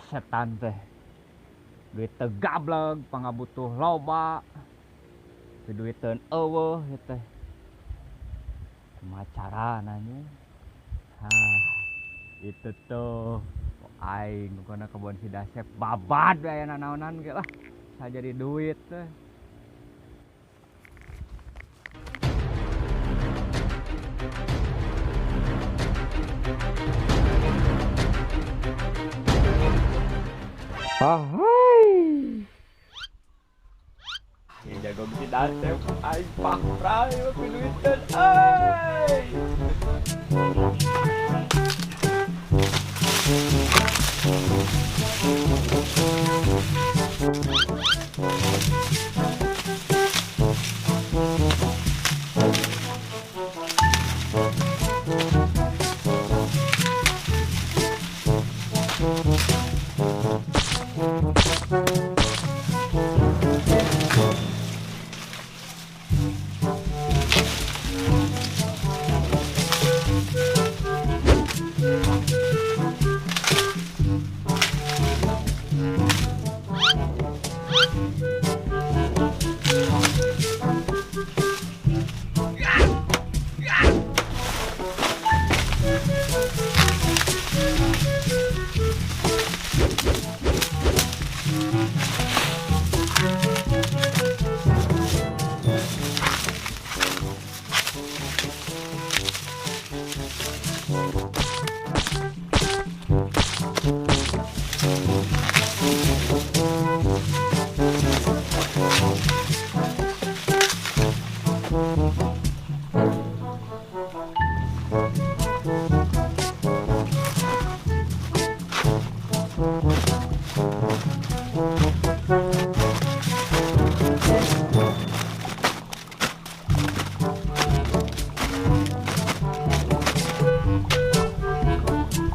Setan teh. Duit teu gablek, pangabutuh loba. Duiteun eueuh ieu teh. Kumaha carana nya? Hah, itu tuh aing pokona kebon si Dasep babad aya nanaonan ge lah. Sajadi duit teh. Ahai. Jago si Dasep aing pakra ieu piduiteun euy.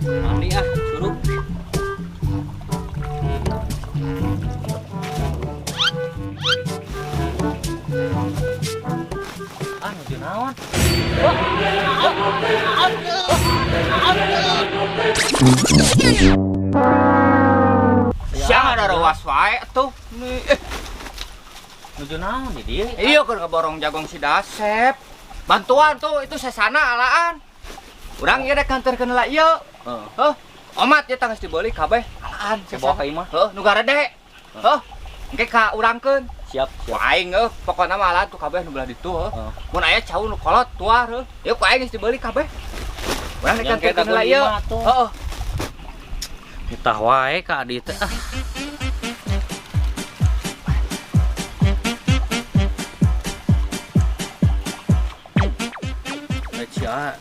Mandi ah, curug. Ah, nuju naon? Siang ada ruas wae atuh. Nuju naon di dieu? Iya keur ngaborong jagong si Dasep. Bantuan tuh itu sesana alaan. Urang ieu rek nganterkeun heula ieu. Heeh. Heuh. Omat ieu tangis dibeli kabeh alaan Bawa ka imah. Heuh, nu garede. Heuh. Engke ka urangkeun. Siap, siap. Ku aing heuh, pokona mah alaan tuh kabeh nu belah ditu heuh. Heeh. Mun aya cau nu kolot tuar heuh. Ieu ku aing geus dibeli kabeh. Urang rek Yang nganterkeun kayak heula ieu. dagun imah tuh. Heeh. Nitah wae ka adi teh. Ah. Eh, cia,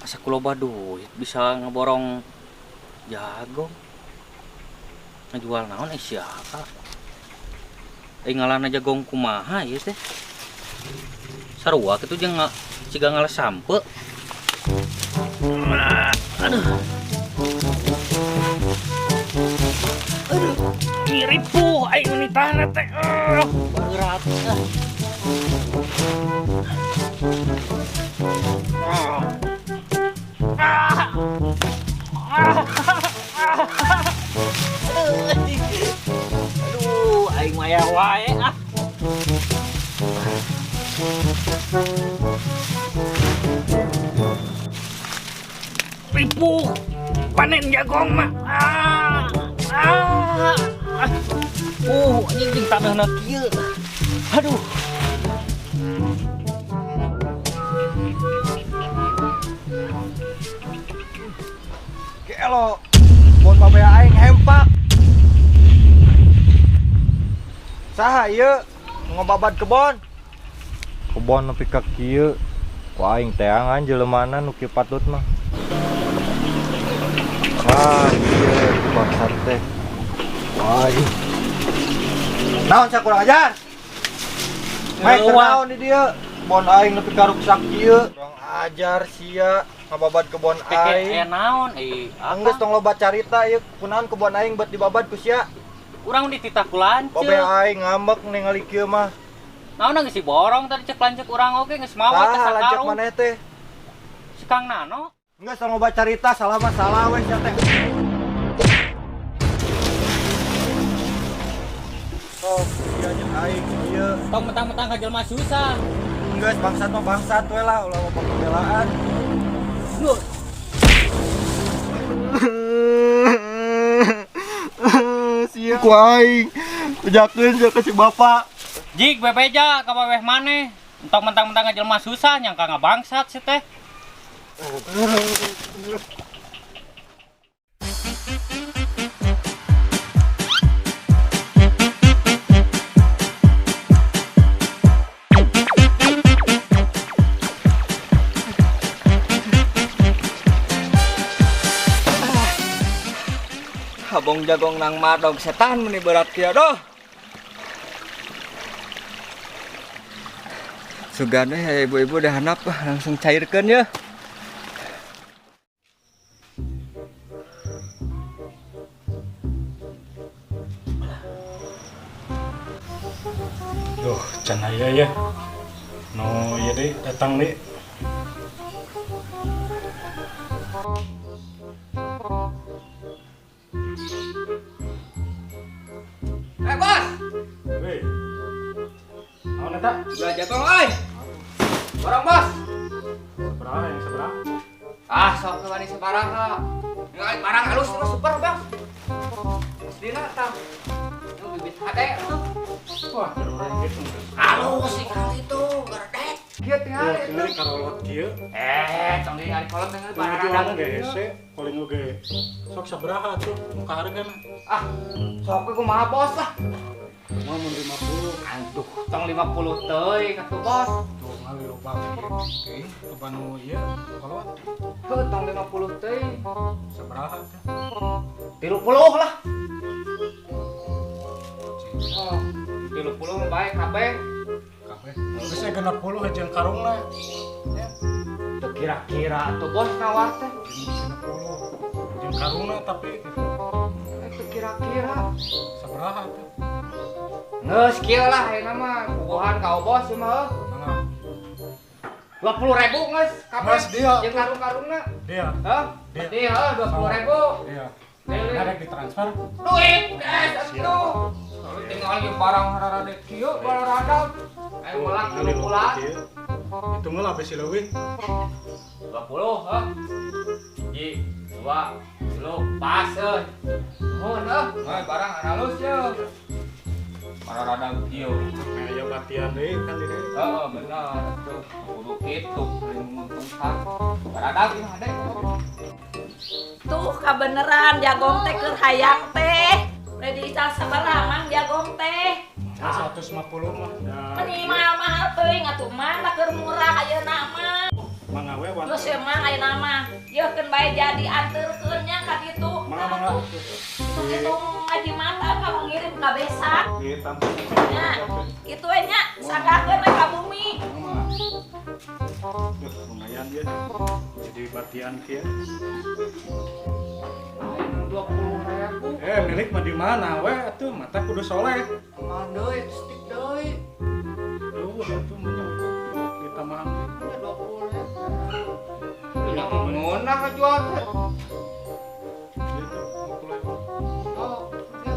asa ku loba duit bisa ngeborong jagung. Ngejual naon siapa? Ngalana jagong kumaha ieu teh? Sarua kitu jeung siga ngalas sampe. Aduh. Aduh, ngiripuh aing nitahna teh. Berat. Aduh, aing maya wae ah. Ripuh panen jagong mah. Ah. Ah. Anjing jeung taneuhna kieu. Aduh. Gelo, bon babea aing hempak. Saha ieu ngobabad kebon? Kebon nepi ka kieu. Ku aing teangan jelemana nu kieu patut mah. Ah, ieu bangsat teh. Wah, ih. Naon sia kurang ajar? Mek naon di dieu? Kebon aing nepi ka ruksak kieu. Kurang ajar sia ngababad kebon aing. Naon Anggeus tong loba carita ieu kunaon kebon aing bet dibabad ku sia. Urang dititah ku lanceuk. Babe aing ngambek ningali kieu mah. Naon geus diborong tadi cek lanceuk urang oge geus mawa teh Saha lanceuk sakarung. maneh teh? Si Kang Nano. Geus tong loba carita salah mah salah we sia teh. Sok sia jeung aing ieu. Tong mentang-mentang ka jelema susah. Geus bangsat mah bangsat we lah ulah loba pembelaan. Sia ku aing. Bejakeun sia ka si bapak. Jik bebeja ka babeh maneh. Entong mentang-mentang ka jelema susah nyangka ngabangsat si teh. Habong jagong nang madog setan meni berat kieu doh. Sugane ya ibu-ibu dah hanap langsung cairkeun ya. Duh, can aya ya. No, ieu deui datang deui. Eh bos, Weh. Naon eta? jual jagong euy. Borong bos. Sabaraha yang sabaraha? Ah, sok wani sabaraha. Ngai barang halus mah super bos. Aslina tah. Nu bibit hade tuh. Wah, urang gitu. Halus sekali tuh, gerdek. Kieu tinggal Tuh, itu. tinggal karolot kieu. Eh, tong ningali kolot dengan Tuh, barang jualan ge hese, paling oge. Sok sabaraha tuh muka hargana? Ah, sok we kumaha bos lah. Mau mun 50. Aduh, tong 50 teuing atuh bos. Tuh, ngali loba kieu. Teuing, loba nu ieu kolot. Heuh, tong 50 teuing. Sabaraha teh? 30 lah. Oh, 30 mah bae kabeh. Kabeh. Geus 60 jeung karungna. Ya, Teu kira-kira atuh bos nawar teh. 60. Jeung karungna tapi gitu. Eh, teu kira-kira. Sabaraha tuh? Geus kieu lah ayeuna mah puguhan ka bos ieu mah. Mangga. 20.000 geus kabeh. Geus, dia. Jeung karung-karungna. Dia. Hah? Dia. Dia heuh 20.000. Dia. Deui. Narek ditransfer. Duit cash atuh. Tinggal ieu barang rada kieu barang rada. Ayo melak Tinggal 3 bulan. Itu ngelah besi leuwih. 20 heuh. Hiji, dua, tilu, pas euy. Nuhun euy, euy barang halus yeuh. Barang rada kieu. Aya batian deui kan di dieu. Heeh, bener tuh. Kudu kitu paling menguntungkan. Baradag ieu hade. Tuh kabeneran jagong teh keur hayang teh. Bade diical sabaraha mang jagong teh. Nah, 150 mah. Da. Meni mahal-mahal teuing atuh mah da keur murah ayeuna mah. Mangga we wan. Geus ye mang ayeuna mah. Yeuh keun bae jadi anterkeun nya ka ditu. Mangga mangga. Hitung-hitung ngaji mata ka ngirim ka besak. Di tampung. Nya, kitu we nya sanggakeun we ka bumi. Mangga. Duh, lumayan ya. Jadi batian kieu. Aing 20.000. Eh, milik mah di mana we atuh mata kudu soleh. Kumaha deui stick deui. Duh, atuh menyok ditambahan deui. Nya 20.000. Nya mah ngeunah ngajual teh. Ieu tuh 50.000. Oh, ieu.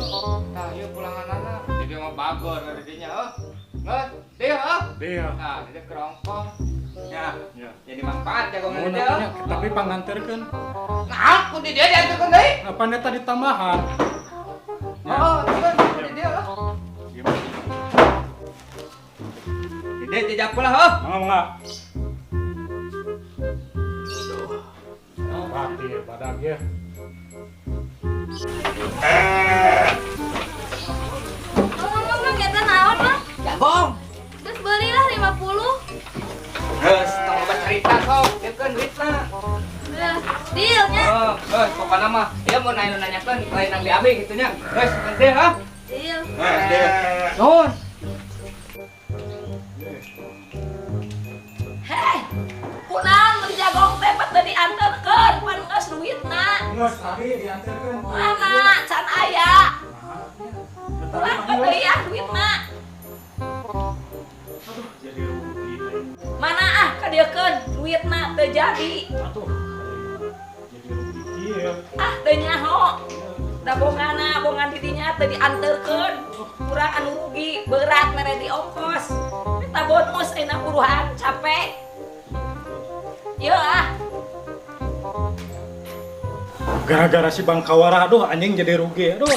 Tah ieu pulanganana. Jadi mah bageur ka didinya heuh. Geus, deui heuh. Dia. Nah, jadi kerongkong. Ya, Ya. jadi manfaat jagongan Mun teh. atuh nya, tapi panganterkeun. Nah, aku di dia diantarkeun deui. Apa eta ditambahan? Ya. Oh, terus di dia. Ieu mah. Di dia jejak pula heuh. Mangga mangga. Bati badag ya. Ngomong-ngomong eta naon mah? Jagong. Terus belilah 50. Geus, tong loba cerita sok, diekeun duitna. Geus, deal nya. Heeh, geus pokona mah ieu mun aya nu nanyakeun lain nang di abi kitu nya. Geus, penting heuh. Deal. Geus, deal. Nuhun. Hei, kunaon meuli jagong teh pat teu dianterkeun, pan geus duitna. Geus tadi dianterkeun. Mana can aya. Pulangkeun deui ah duitna. Aduh, jadi rugi aing. Mana ah kadieukeun duitna teu jadi. Atuh. Jadi rugi kieu. Ah teu nyaho. Da Jagongana bongan di dinya teu dianterkeun. Kurang anu rugi, berat mere di ongkos. Eta bonus ayeuna buruhan capek. Yeuh ah. Gara-gara si Bang Kawara, aduh, anjing, jadi rugi. Aduh.